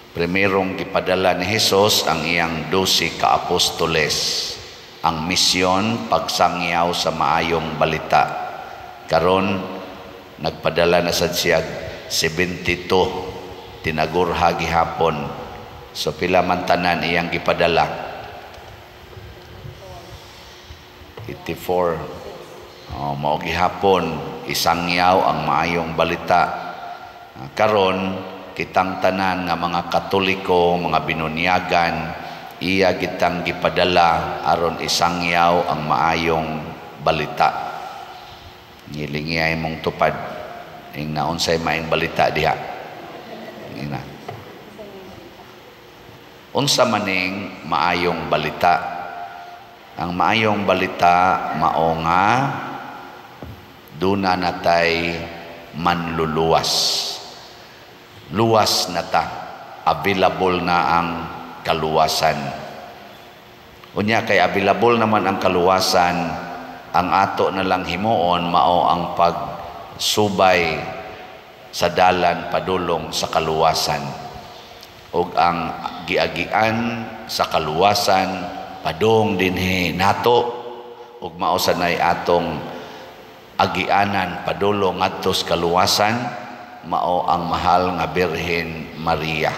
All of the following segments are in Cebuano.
Primerong gipadala ni Hesus ang iyang 12 ka apostoles. Ang misyon, pagsangyaw sa maayong balita. Karon nagpadala na sad siya 72, tinagurha gihapon. So pila man tanan iyang gipadala? 84. Oh, mao gihapon isangyaw ang maayong balita. Karon kitang tanan nga mga Katoliko, mga binunyagan, iya gitang gipadala aron isangyaw ang maayong balita. Ngilingi mong tupad ing naunsay maayong balita diha. Ina. Unsa maning maayong balita? Ang maayong balita mao nga duna natay manluluwas. Luwas na ta. Available na ang kaluwasan. Unya kay available naman ang kaluwasan, ang ato na lang himuon mao ang pagsubay sa dalan padulong sa kaluwasan. Ug ang giagian sa kaluwasan padung dinhi nato, ug mao sanay atong agianan padulong ngadto sa kaluwasan, mao ang mahal nga Birhen Maria.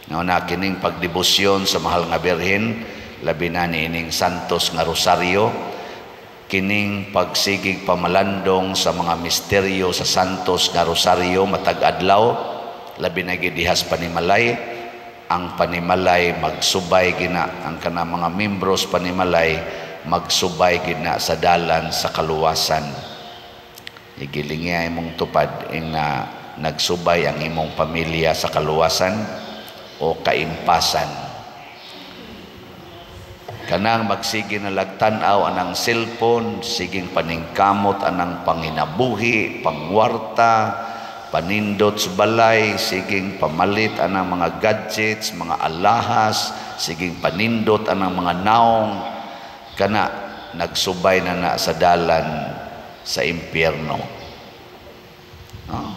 Nga na kining pagdebosyon sa mahal nga Birhen, labi na niining Santos nga Rosario, kining pagsigig pamalandong sa mga misteryo sa Santos nga Rosario matag adlaw, labi na gid dihas panimalay. Ang panimalay magsubay gina, ang kana mga membros panimalay magsubay gina sa dalan sa kaluwasan. Igilingi ay mong tupad ing na nagsubay ang imong pamilya sa kaluwasan o kaimpasan. Kanang magsige na lagtan-aw anang cellphone, siging paningkamot anang panginabuhi, pangwarta, panindot sa balay, siging pamalit anang mga gadgets, mga alahas, siging panindot anang mga naong, kana nagsubay na na sa dalan sa impyerno. Oh.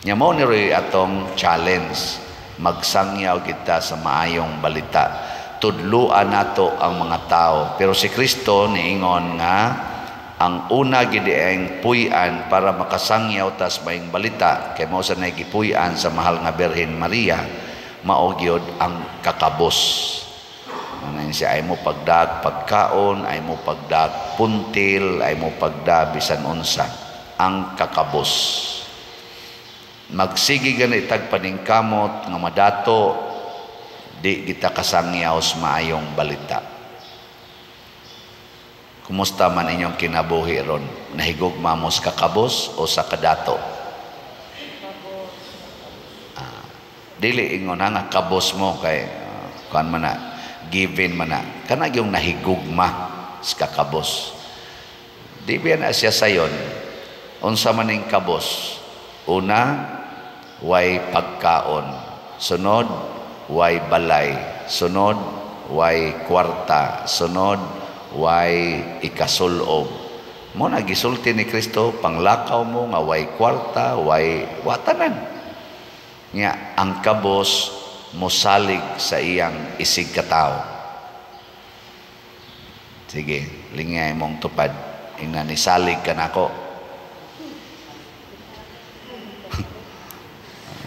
Nya mao ni roy atong challenge, magsangyaw kita sa maayong balita. Tudluan nato ang mga tao. Pero si Kristo niingon nga ang una gid ang puy-an para makasangyaw tas maayong balita, kay mao sa gipuy-an sa mahal nga Birhen Maria, mao gyud ang kakabos. Ano siya, ay mo pagdag pagkaon, ay mo pagdag puntil, ay mo pagda bisan unsa, ang kakabos. Magsige gani tag paningkamot nga madato, di kita kasangyaw sa maayong balita. Kumusta man inyong kinabuhi ron? Nahigugma mo sa kakabos o sa kadato? Dili ingon ha nga kabos mo kay kuan man na, given man na. Kana yung nahigugma sa kakabos. Di ba na siya sayon? Unsa man ning kabos? Una, way pagkaon. Sunod, way balay. Sunod, way kwarta. Sunod, way ikasulob. Mo na gisulti ni Kristo, panglakaw mo nga way kwarta, way watanan. Nga ang kabos mosalig sa iyang isig katawo. Sige, lingay mong tupad. Ingna nisalig ka nako.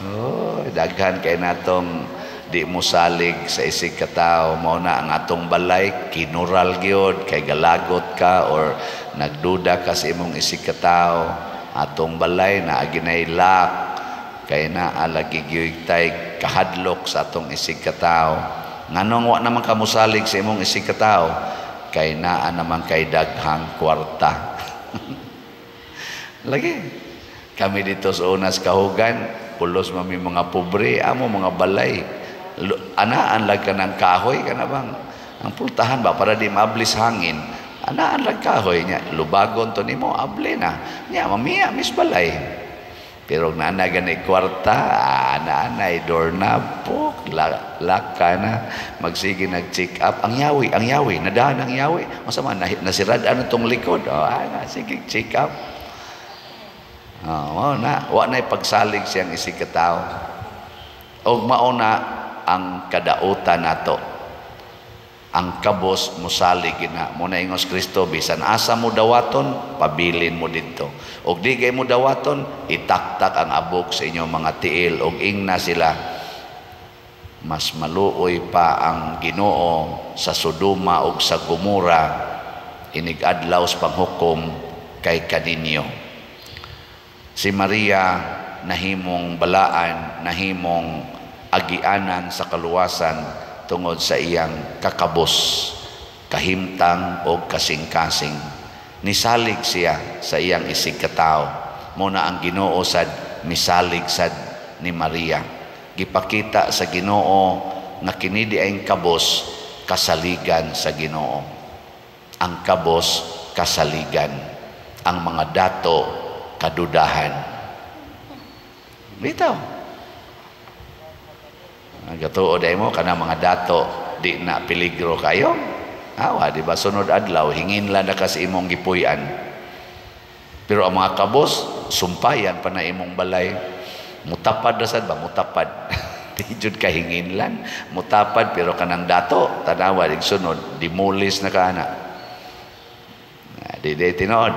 Oh, daghan kay natong di mo salig sa isig katawo. Mao na ang atong balay kinural gyud kay galagot ka or nagduda ka sa imong isig katawo. Atong balay na ginay lock kay naa lagi gyud tay kahadlok sa atong isig katawo. Nganong wa naman ka mosalig sa imong isig katawo? Kay naa naman kay daghang kwarta. Lagi kami dito sa Unas Kahugan, pulos mami mga pobre, amo mga balay. Anaan lang ka ng kahoy ka na bang? Ang pultahan ba para di maablis hangin? Anaan lang kahoy niya, lubagon to nimo, able na. Niya mamiya mis balay. Pero nana gani kwarta, ana-anay doorknob po, laka na, magsige nag-check up. Ang yawi, nadaan ang yawi. Masama, nasirad ano tong likod. Oh, ana, sige, check up. Oh, na, wa na pagsalig siyang isig katawo. Og mao na ang kadautan nato. Ang kabos musalig gina. Mao na ingos Kristo, bisan asa mo dawaton, pabilin mo didto. Og di kay mo dawaton, itaktak ang abog sa inyong mga tiil og ingna sila, mas maluoy pa ang Ginoo sa Sodoma ug sa Gomora inig adlaw sa panghukom kay kaninyo. Si Maria nahimong balaan, nahimong agianan sa kaluwasan tungod sa iyang kakabos, kahimtang o kasing-kasing. Nisalig siya sa iyang isig katao. Mao na ang Ginoo sad misalig sad ni Maria. Gipakita sa Ginoo nga kini diayng kabos kasaligan sa Ginoo. Ang kabos kasaligan, ang mga dato kadudahan. Bitaw. Gatuo dai mo kana mga dato di na peligro kayo. Awa, di ba sunod adlaw hingin lang na ka sa imong gipuy-an. Pero ang mga kabos sumpayan pa na imong balay. Mutapad ra sad ba, mutapad. Di jud ka hingin lang, mutapad, pero kanang dato tanawa dig sunod dimulis na ka ana. Di di tinuod.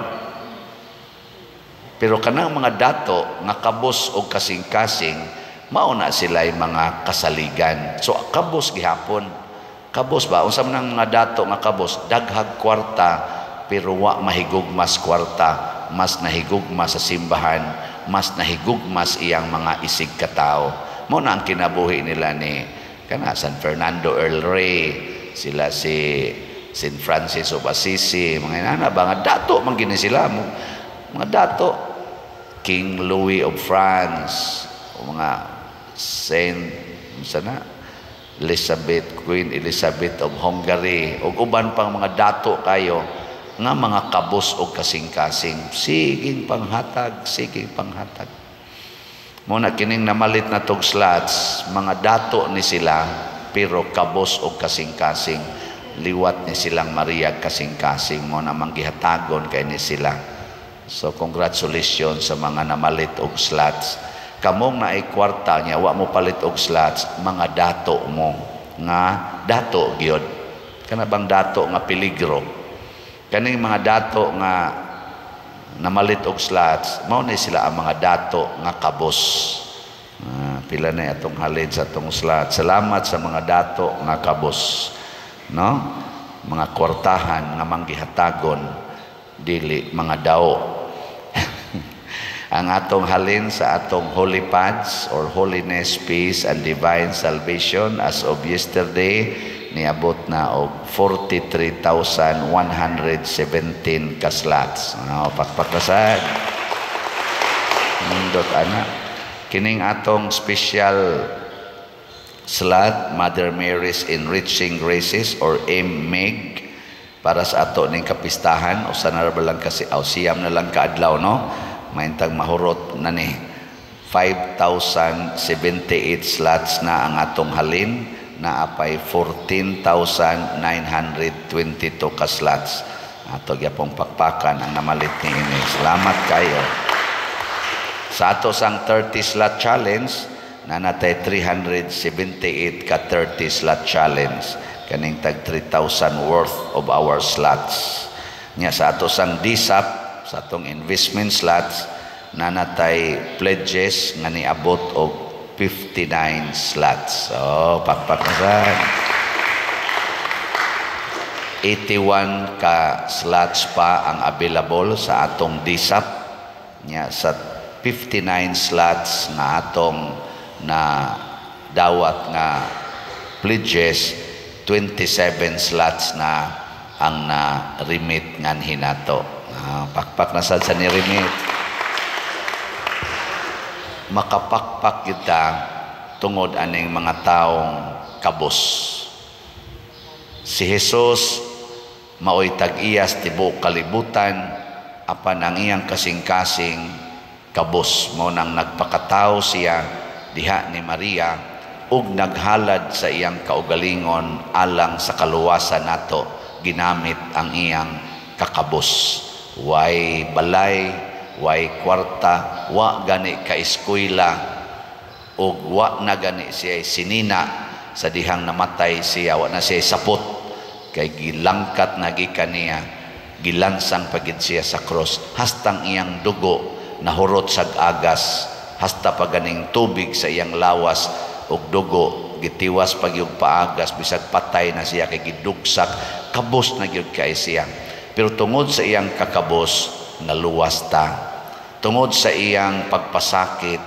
Pero kanang mga dato nga kabos og kasing-kasing, mao na sila'y mga kasaligan. So kabos gihapon. Kabos ba? Unsa man ang mga dato nga kabos? Daghag kwarta pero wa mahigugmas kwarta, mas nahigugma sa simbahan, mas nahigugmas iyang mga isig katao. Mao na ang kinabuhi nila ni kana San Fernando El Rey, sila si Saint Francis of Assisi, mga inana ba nga dato man gini sila, mga dato, King Louis of France, o mga Saint sana Elizabeth, Queen Elizabeth of Hungary, ug uban pang mga dato kayo nga mga kabos og kasing-kasing, siging panghatag, siging panghatag. Mao na kining namalit na tog slots, mga dato ni sila pero kabos og kasing-kasing, liwat ni silang Maria kasing-kasing, mo na manggihatagon kay ni sila. So congratulations sa mga namalit og slots. Kamong naay kwarta niya wa mo palit og slots, mga dato mo nga dato gyud. Kana bang dato nga peligro? Kaning mga dato nga namalit og slots, mao ni sila ang mga dato nga kabos. Pila na atong halin sa atong slot. Salamat sa mga dato nga kabos, no? Mga kwartahan nga manggihatagon, dili mga dao. Ang atong halin sa atong Holy Pads or Holiness, Peace and Divine Salvation as of yesterday niabot na og 43,117 ka slots. Oh, pakpak rasad. Nindot ana. Kining atong special slot, Mother Mary's Enriching Graces or MMEG, para sa ato ning kapistahan, usa na ra lang kasi aw siyam na lang kaadlaw, no? Maintang mahurot na ni 5,078 slots na ang atong halin, naapay 14,922 ka slots. Ato gyapong pakpakan ang namalit ni ini. Salamat kayo. Sa ato sang 30 slot challenge, nanatay 378 ka 30 slot challenge, kaning tag 3,000 worth of our slots. Nya sa ato sang DSAP, sa atong investment slots, nanatay pledges nga niabot og 59 slots. So, pakpak na sad. 81 ka slots pa ang available sa atong DSAP. Nya sa 59 slots nga atong na dawat nga pledges, 27 slots na ang na-remit ngan hinato. Pakpak na sad sa ni-remit. Makapakpak kita tungod aning mga taong kabos. Si Jesus maoy tag-iyas tibuok kalibutan, apan ang iyang kasing-kasing kabos. Mao nang nagpakatawo siya diha ni Maria ug naghalad sa iyang kaugalingon alang sa kaluwasan nato, ginamit ang iyang kakabos. Way balay, way kwarta, wa gani ka eskwela. Ug wa na gani siya sinina sa dihang namatay siya, wa na siya sapot kay gilangkat na gikan niya, gilansang pagid siya sa cross hastang iyang dugo nahurot sa agas, hasta paganing tubig sa iyang lawas ug dugo gitiwas pagyug paagas, bisag patay na siya kay gidugsak, kabos na gyud kay siya. Pero tungod sa iyang kakabos, naluwas ta. Tungod sa iyang pagpasakit,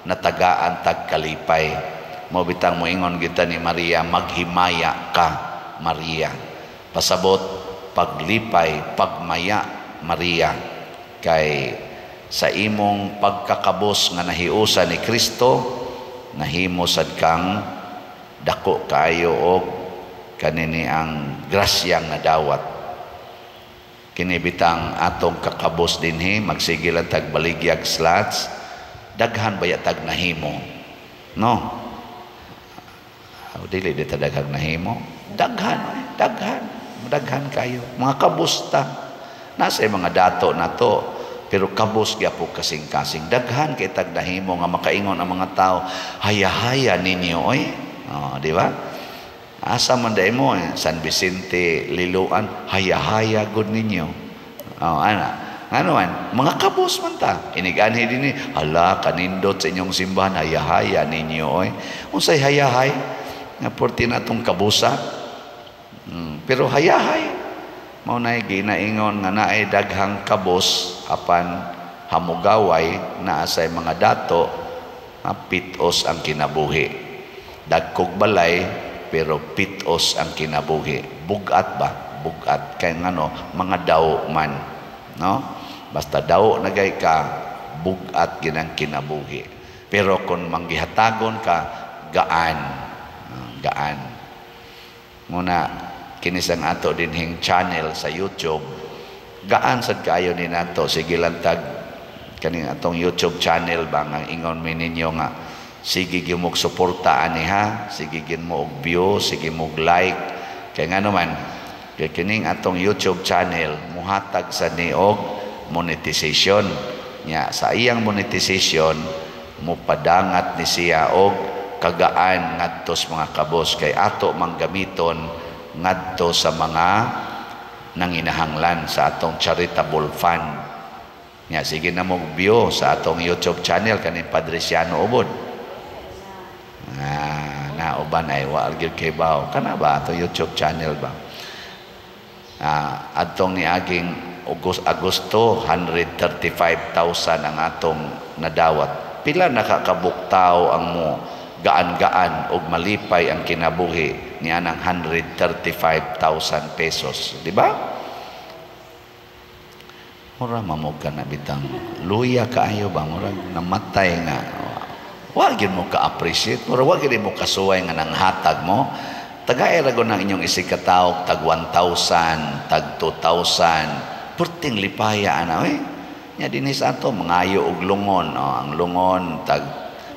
natagaan tag kalipay. Mao bitang moingon kita ni Maria, maghimaya ka, Maria. Pasabot, paglipay, pagmaya, Maria. Kay sa imong pagkakabos nga nahiusa ni Kristo, nahimo sad kang dako kaayo og kanini ang grasyang nadawat. Kini bitang atong kakabos dinhi, magsige lang tag baligyag slots, daghan baya tag nahimo, no? O, dili di ta daghang nahimo, daghan, daghan, daghan kayo mga kabos ta. Nasa mga dato na to, pero kabos gyapon kasing-kasing. Daghan kay tag nahimo nga makaingon ang mga tao, haya-haya ninyo oy. Oh, di ba? Asa man day mo, eh? San Vicente, Liloan, haya-haya gud ninyo. Oh, ana. Ngano man, mga kabos man ta. Iniganhi dinhi, hala kanindot sa inyong simbahan, haya-haya ninyo oy. Unsay hayahay? Nga porti na tong kabusa. Pero hayahay. Mao nay ginaingon nga naay daghang kabos apan hamugaway, naa say mga dato, pitos ang kinabuhi. Dagkog balay pero pitos ang kinabuhi. Bugat ba? Bugat kay ngano, mga daw man, no? Basta daw nagay ka, bugat ginang kinabuhi. Pero kung manggihatagon ka, gaan, gaan. Muna kinis ang ato dinhing channel sa YouTube, gaan sad kaayo ni nato. Sige lang tag kaning atong YouTube channel ba nga ingon mi ninyo nga sige gyud mo suporta ani ha, sige gyud mo og view, sige mo like. Kay ngano man, kay kining atong YouTube channel muhatag sa niog monetization. Nya sa iyang monetization mupadangat ni siya og kagaan ngadto sa mga kabos, kay ato manggamiton ngadto sa mga nanginahanglan sa atong charitable fund. Nya sige na mo view sa atong YouTube channel kaning Padre Siano Ubod. Ah, nauban ay wa gyud kay bawo. Kana ba atong YouTube channel ba? Ah, adtong niaging Agosto 135,000 ang atong nadawat. Pila nakakabuk tao ang mo gaan-gaan og malipay ang kinabuhi niya ng 135,000 pesos, di ba? Mura mamog ka na bitang luya kaayo ba, mura namatay nga wa gyud mo ka-appreciate, mura wa gyud mo kasuway nga nanghatag mo. Tagay ra gud ang inyong isig kataog tag 1,000, tag 2,000, perting lipaya ana oy. Nya dinhi sa ato mangayo og lungon, oh, ang lungon tag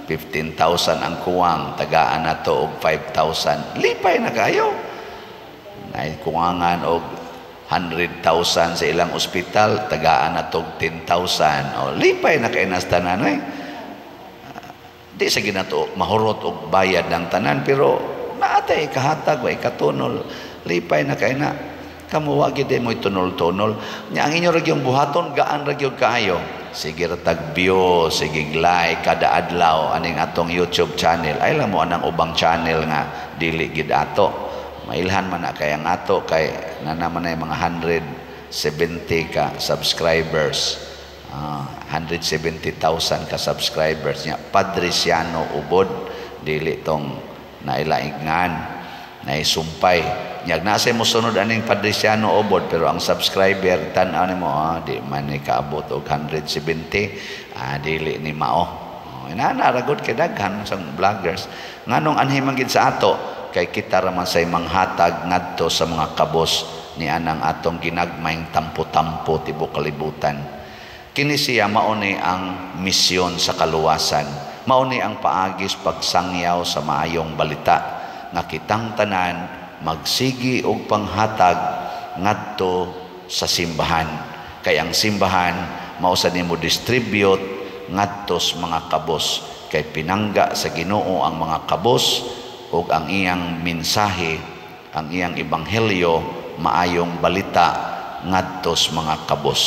15,000 ang kuwang, tagaan na to og 5,000. Lipay na kayo. Nay kuwangan og 100,000 sa ilang ospital, tagaan na to og 10,000. O, lipay na kay nas tanan oy. Di sa ginato mahurot og bayad ng tanan, pero naatay ikahatag wa ikatunol, lipay na kay na. Kamo wa gyud mo'y tunol-tunol. Nya ang inyo ra gyud buhaton, gaan ra gyud kaayo. Sige ra tag view, sige like kada adlaw aning atong YouTube channel. Ay lang mo anang ubang channel nga dili gid ato. Mailhan man na kay ang ato kay nana man ay mga 170 ka subscribers. 170,000 ka subscribers nya Padre Siano Ubod, dili tong nailaingan, naisumpay. Nyag nasa mo sunod aning Padre Siano Ubod, pero ang subscriber tan-aw nimo, di man ni kaabot og 170, dili ni mao. Oh, inana ra gud kay daghan sa vloggers. Nganong anhi man gid sa ato, kay kita ra man say manghatag ngadto sa mga kabos ni anang atong ginagmayng tampo-tampo tibuok kalibutan. Kini siya mao ni ang misyon sa kaluwasan. Mao ni ang paagis pagsangyaw sa maayong balita nga kitang tanan magsigi og panghatag ngadto sa simbahan. Kay ang simbahan mao sa nimo distribute ngadto sa mga kabos. Kay pinangga sa Ginoo ang mga kabos ug ang iyang mensahe, ang iyang ebanghelyo, maayong balita ngadto sa mga kabos.